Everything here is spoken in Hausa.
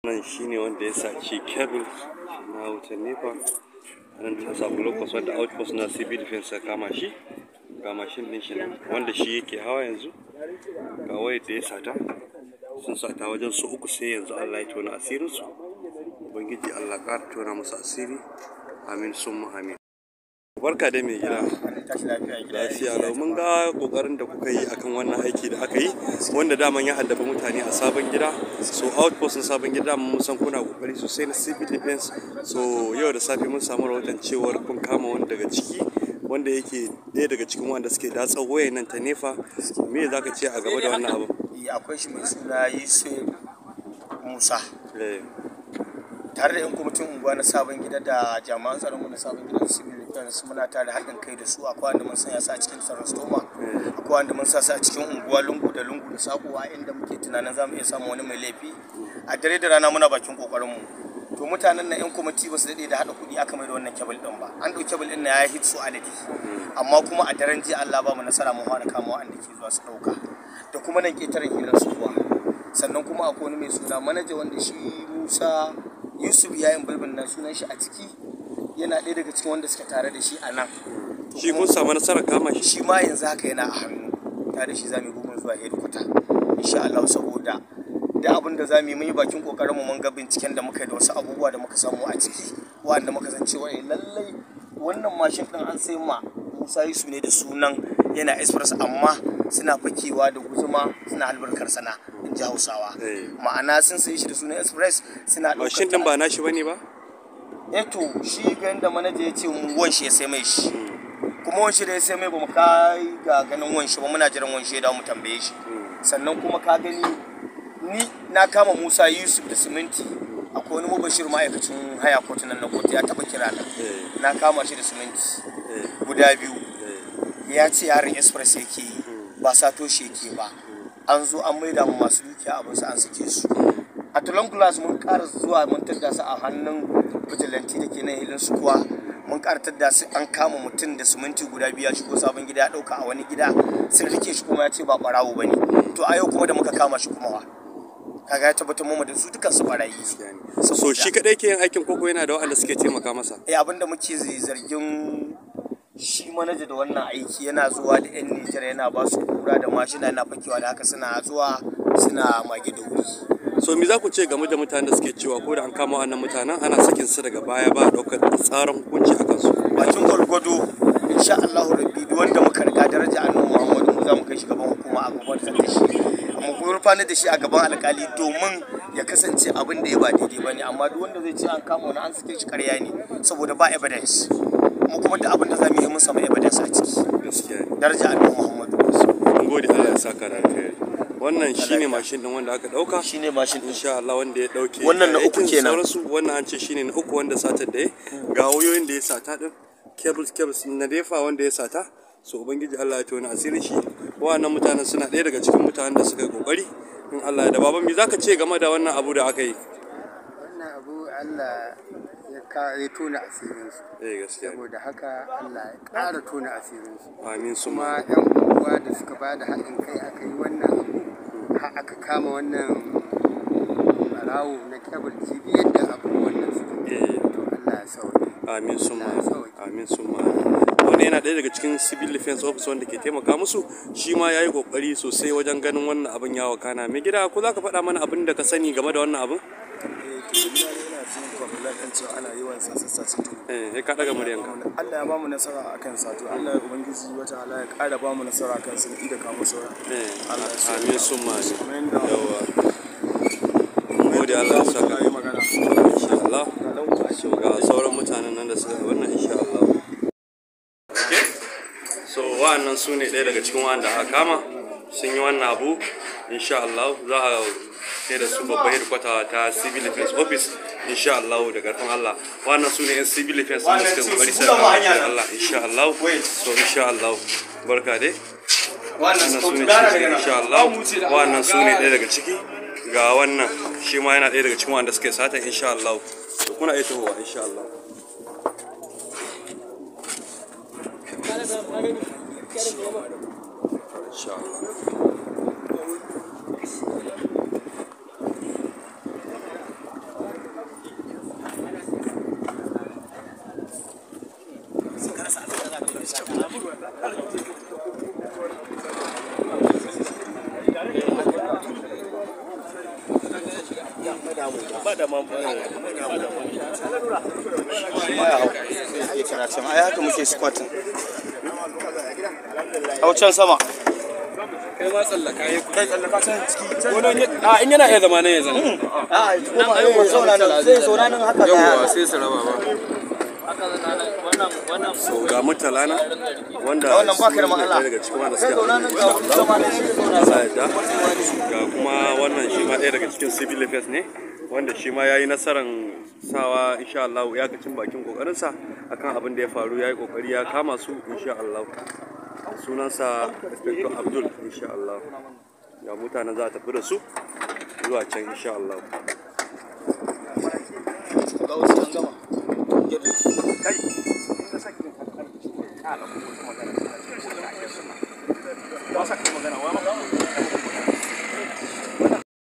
Wannan shine wanda ya saci cable na wutan NEPA. Nan ta samu locus wanda outpost na civil defense ya kama shi. Ga mashin din shi nan wanda shi yake hawa yanzu. Ga wayar da ya sata. Sun sata wajen su uku sai yanzu Allah ya tona asirinsu. Ubangiji Allah ƙara tona musu asiri. Amin summa amin. Barka dai mai gida. Lafiya lau. Mun ga kokarin da kuka yi akan wannan aiki da aka yi wanda daman ya haddabi mutane a sabon gida. So outpost na sabon gida mun san kuna kokari sosai na civil defense. So yau da safe mun samu rahoton cewar kun kama wani daga ciki wanda yake ɗaya daga cikin wanda suke datsa wayan nan ta nefa. Me za ka ce a gaba da wannan abu? Akwai shi mai suna Yusuf Musa. Tare da 'yan kwamitin unguwa na sabon gida da jami'an tsaron mu na sabon gidan civil defense muna tare haɗin kai da su. Akwai wanda mun sanya su a cikin transformer, akwai wanda mun sa su a cikin unguwa lungu da lungu da sakowa inda muke tunanin za mu iya samun wani mai laifi. A dare da rana muna bakin kokarin mu. To mutanen nan 'yan kwamiti ba su daɗe da haɗa kuɗi aka mai da wannan kebul ɗin ba. An ɗauki kebul ɗin na ya hit su adadi, amma kuma a daren jiya Allah ba mu nasara mun fara kama wa'anda ke zuwa su ɗauka da kuma nan ƙetaren hilar su kuwa. Sannan kuma akwai wani mai suna manaja wanda shi Musa Yusuf yayin bulbin nan sunan shi a ciki, yana ɗaya daga cikin wanda suka tare da shi a nan. Shi kun samu nasarar kama shi? Shi ma yanzu haka yana a hannu. Tare da shi za mu yi bugun zuwa headquarter insha Allah, saboda da abin da za mu yi mun yi bakin kokarin mu, mun ga binciken da muka yi da wasu abubuwa da muka samu a ciki wanda muka san cewa lallai wannan mashin din an sai ma Musa Yusuf ne da sunan yana express, amma suna fakewa da guzuma suna albarkar sana, in ji Hausawa. Ma'ana sun sayi shi da sunan express suna ɗaukar. Mashin din ba nashi bane ba? Eh to shi ga yanda manaja ya ce wanshi ya sai mai shi. Kuma wanshi da ya sai mai ba mu kai ga ganin wanshi ba, muna jiran wanshi ya dawo mu tambaye shi. Sannan kuma ka gani ni na kama Musa Yusuf da siminti. Akwai wani mubashir ma'aikacin haya kotu nan na kotu ya taba kira na. Na kama shi da siminti guda biyu. Ya ce yaron express yake yi, ba sato shi yake ba. An zo an maida mu masu dukiya abin su an sake su. A Tulon Glass mun ƙara zuwa mun tadda su a hannun vigilante da ke nan hilin su kuwa. Mun ƙara tadda su an kama mutum da siminti guda biyu ya shigo sabon gida ya ɗauka a wani gida, sun rike shi kuma ya ce ba ɓarawo ba ne. To a yau kuma da muka kama shi kuma wa. Kaga ya tabbatar mu da su dukkan su barayi ne. So shi kadai ke yin aikin koko yana da waɗanda suke taimaka masa? Eh, abinda muke zargin shi manaja da wannan aiki, yana zuwa da 'yan Nijar yana ba su kura da mashina, yana fakewa da haka suna zuwa suna mage da wuri. So me za ku ce game da mutanen da suke cewa ko da an kama wannan mutanen ana sakin su daga baya ba ɗaukar tsarin hukunci a kansu? Bakin gwargwado insha Allahu rabbi duk wanda muka riga daraja annabi Muhammadu mu za mu kai shi gaban hukuma a gaban da shi. Mu gurfanar da shi a gaban alkali domin ya kasance abin da ya ba daidai ba ne, amma duk wanda zai ce an kama wani an sake shi ƙarya ne saboda ba evidence. Mu kuma duk abin da za mu yi mun samu evidence a ciki. Gaskiya ne. Daraja annabi Muhammadu. Mun gode, Allah ya saka da alkhairi. Wannan shine mashin din wanda aka dauka. Shine mashin din. Insha Allah wanda ya dauke. Wannan na uku kenan. Sauransu wannan an ce shine na uku wanda satar da ya. Ga wayoyin da ya sata din. Cables cables na defa wanda ya sata. So Ubangiji Allah ya tona asirin shi. Wannan mutanen suna ɗaya daga cikin mutanen da suka yi kokari. In Allah ya da baban me zaka ce game da wannan abu da aka yi? Wannan abu Allah ya tona asirinsu. Eh gaskiya. Saboda haka Allah ya ƙara tona asirinsu. Amin summa. Kuma 'yan unguwa da suka ba da haɗin kai aka yi wannan abu har aka kama wannan barawo na kebul jibi yadda abubuwan nan suka. To Allah ya sauke. Amin summa. Amin summa. Wani yana ɗaya daga cikin civil defense officer wanda ke taimaka musu, shi ma ya yi ƙoƙari sosai wajen ganin wannan abin ya wakana. Mai gida, ko za ka faɗa mana abin da ka sani game da wannan abin? Cewa ana yawan sace-sace to. Eh, ka ɗaga muryanka. Allah ya bamu nasara akan sato. Allah ya Ubangiji wata Allah ya ƙara bamu nasara akan su da kamo saura. Eh, amin summa amin. Yawwa. Gode Allah ya saka. Insha Allah. Ga sauran mutanen nan da suka wannan insha Allah. So wa'annan su ne ɗaya daga cikin wa'anda aka kama sun yi wannan abu, insha Allah za a kai da su babbar headquarter ta civil defense office insha Allah da karfin Allah. Wa'annan su ne yan civil defense da suka kokari sai da Allah insha Allah. So insha Allah barka dai. Wannan su ne insha Allah. Wa'annan su ne ɗaya daga ciki. Ga wannan shi ma yana ɗaya daga cikin wa'anda suka yi sata insha Allah. To kuna iya tahowa insha Allah. Insha Allah. Shi ma ya hau ya kira can. Ai haka muke squatting. Hau can sama. Kai ma tsallaka ya Kai, tsallaka can ciki. Wani a in yana iya zama nan ya zama. A kuma ai zauna nan, sai zauna nan haka. Yawwa, sai su raba ba. So ga murtala na wanda Wannan ba ka da su ne matsala. ɗaya daga cikin wanda Kai, suka zauna nan, ga wani zama nan, shi zauna. Allah ya yarda. Ga kuma wannan shi ma ɗaya daga cikin civil defense ne wanda shi ma ya yi nasarar sawa insha Allah ya kacin bakin kokarinsa akan abin da ya faru, ya yi kokari ya kama su insha Allah. Sunansa Inspector Abdul insha Allah. Ga mutanen za a tafi da su zuwa can insha Allah. Ga wasu an gama. Ba sa kai magana, wa ma